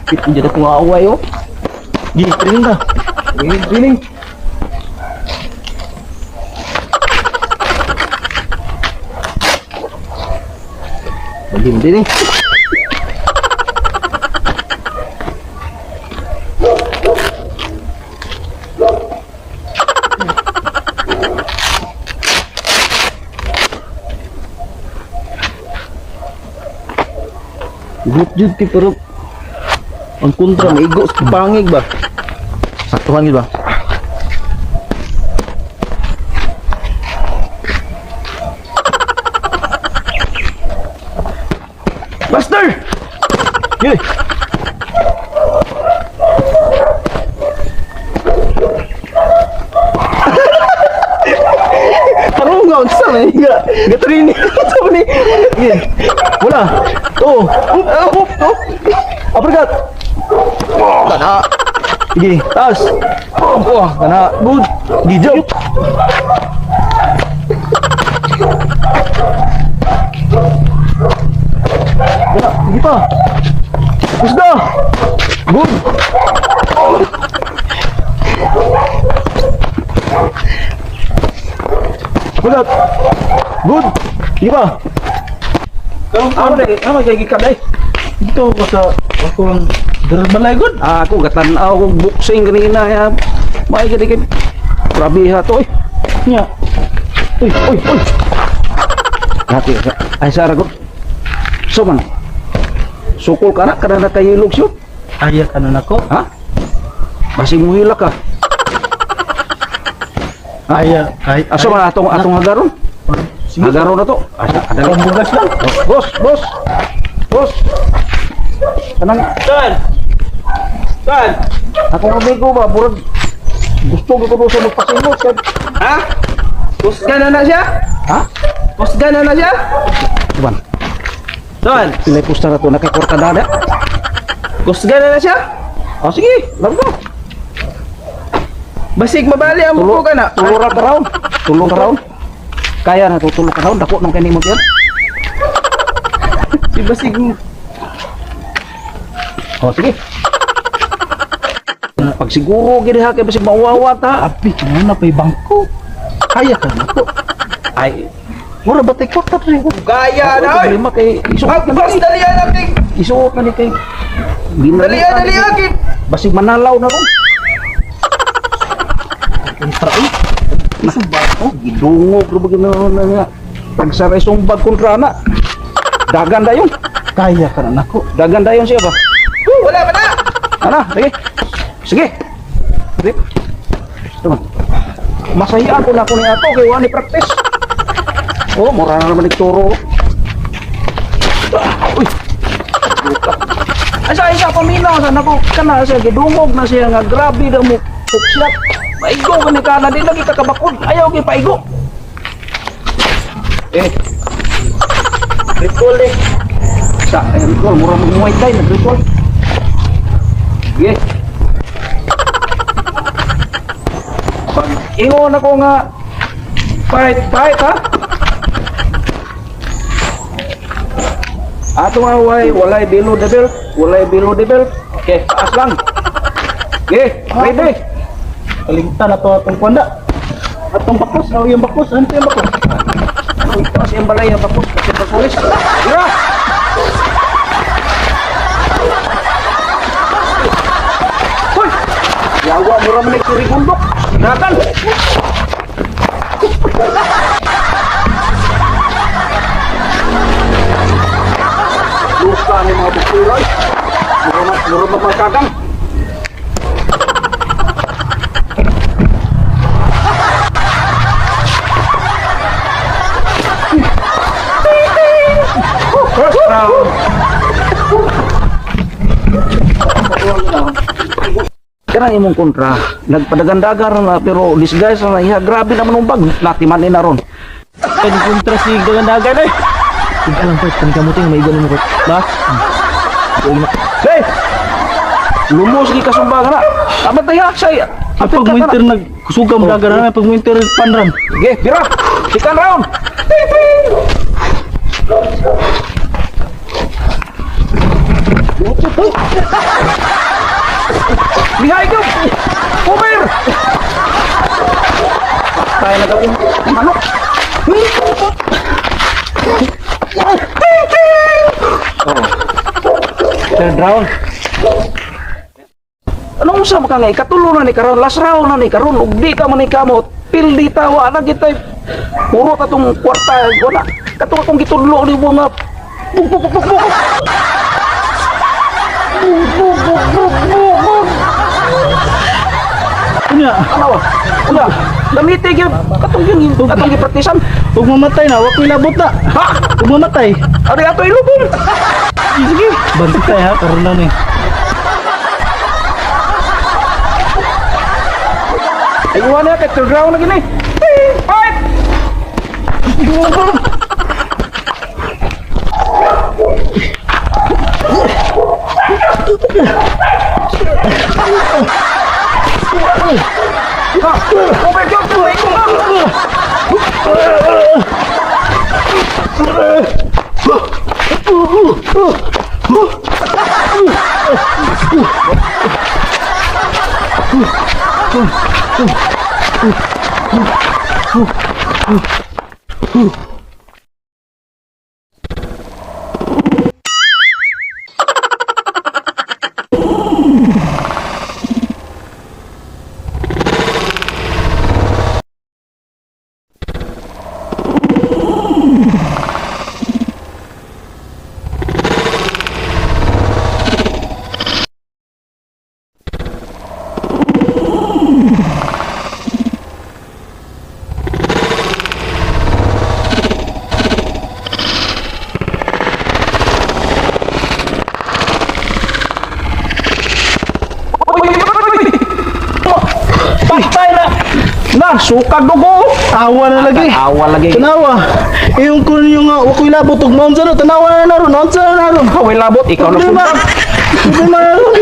Lupit ang dyan akong away oh. Gi, training ka. Training, training. Balim din eh. Good jud kay pero ang kontra maigo sa pangig ba. Saktuhan gid ba? Buster! Yoy. Tarong nga, unsa man nga. Gatraining sa ni. Wala. Oh. Up, up, up. Uppercut. Kana. Sige, taas. Oh, kana. Good. Sige, jump. Wala, sige pa. Kusda. Good. Uppercut. Good. Sige pa. Ano ano kay gikan ay? Dito ko sa ako ang balay good. Ah, ako gatan-aw kog boxing kanina ya. May gani kay grabe ha to eh. Nya. Uy, uy, uy. Dati ay sara ko. So man. Sukol ka na kada na kayilog siyo. Aya ka na nako. Ha? Basig mo hila ka. Aya, ay. Asa man atong atong hagaron? Sige. Hagaron na to. Asa adali. Ang bugas lang. Boss, boss. Boss. Kanang Tan. Tan. akong amigo ba murag gusto ko ko sa magpasimot kay Ha? Kusga na na siya? ha? Kusga na na siya? Tuban. Ton, Pilay pusta na to nakikorta dada. kusga na na siya? Oh, sige, largo. Basig mabali ang buko ka na. Tulo ra ka round. Tulo ka round. Kaya na to tulo ka round dako nung kini mo tiyan. Si Basig Oh, sige. Pag siguro gid ha kay basig mauwawa ta. Abi, ano na pa'y bangko. Kaya ka na ko. Ay, Mura ba tayo kwarta rin ko? gaya na oy. problema kay isuot na Magpas ni. dalian natin. Isuot na ni kay Dalian dalian kay. Basig manalaw na ron. Kontra eh. Isang ba? Oh, gidungog ra ba gina na nga. Pagsaray sumbag kontra na. Dagan dayon. Kaya ka na nako. Dagan dayon siya ba? Woo, wala pa na. Ana, sige. Sige. Rip. Tama. Masaya ko na ko ni ato kay wa ni practice. Oh, mura na naman nagturo. Ah, uy. Asa isa paminaw sa nako kana siya gidungog na siya nga grabe na mo puksyak. Maigo ka ni kana di lagi ka kabakod. Ayaw gi paigo. Eh. Ritual eh. Sa ay, ritual mura mag Muay Thai nag-ritual. Sige. Pag ingon ako nga fight, fight ha. Ato nga way, walay below the belt, walay below the belt. Okay, taas lang. Okay, ready. Kalimtan na to atong kwanda. Atong bakos, oh, yung bakos, ano yung bakos? Taas yung balay ang bakos, kasi basulis. Tira! Hoy! Yawa mo raman ay surigundok. Natan! Luka ni mga bukuray. Mura ma magkagang. First round. Kanang imong kontra, nagpadagandagar na pero disguise na iha, grabe naman ang bag, natiman ni na ron. Kaya kontra si Dagandagan eh. Tig alam ko, panikamuting, may mo ko. Ba? Hey! Lumos gi kasumba ka na. Abat na ya, say. Pag winter nagkusugam dagan na, pag winter panram. Sige, bira. Second round. Lihay ka! Cover! Tayo na gawin. Manok! Ting ting! Oh. Third round. Anong usa ka nga ikatulo na ni karon, last round na ni karon, ug di ka man ni kamot, pildi tawa na gitay. Puro ta tong kwarta, wala. Katong akong gitudlo ni mo nga bug bug bug bug bug. Bug bug bug bug bug bug. Unya, Ano ba? Unya, lamiti gyud katong yung atong gipraktisan. ug mamatay na, wa ko'y labot na. Ha? Ug mamatay. Ari ato ilubong. Sige. Bantay ha, karon na ni. Ay, iwan na kay third round na gini. Fight! Ha! Over job to Patay na! Na, sukag dugo! Awa na lagi. Awa lagi. Tanawa. Iyong kun yung nga, wa ko'y labot ug maunsa na, tanawa na naron, maunsa na naron. Kaway labot, ikaw na Problema. punta. Problema na ron.